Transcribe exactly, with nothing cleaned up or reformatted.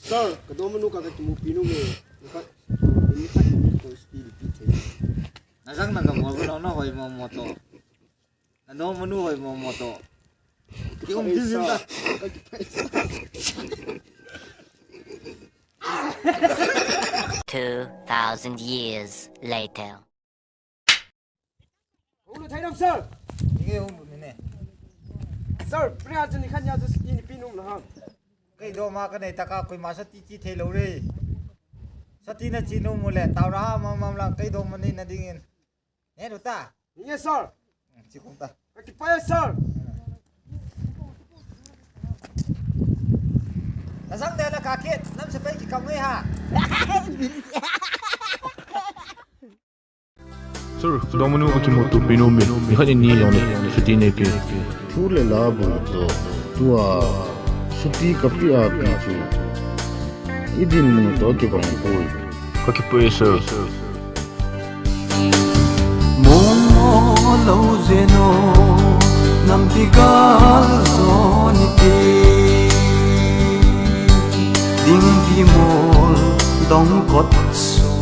Sir, kadom manu ka kakimupi nom e. Nikhat, nikhat ni ko sti di pi thei. Najang na ka mo lo na hoi mo mo to. Nadom manu hoi mo mo to. Ki um di sim ta. Two thousand years later. Hulu thai dam, sir. Inge hulu ni ne. Sir, pre aja nikhat ni aja sti ni pi nom na ham. Kei dom a kanei taka koima sati chi thei lou re. Sati na chi nom u le tau ra ha mam mam lang kei dom mani na dingin. Ne ru ta. Inge, sir. Chi kong ta. Kakipah e, sir. Nasang de la ka kit nam se pai ki kam ngai ha. Sir, dom manu akimupi nom e, nikhat ni jong le, chuti neipe. Thu le la bol to, tua, chuti kapi a pi chu. Idin mun to kibang poi. Kakipah e, sir. Mong mo lo jeno, nampi gal jo ni ti. Ding ki mol dong kot so.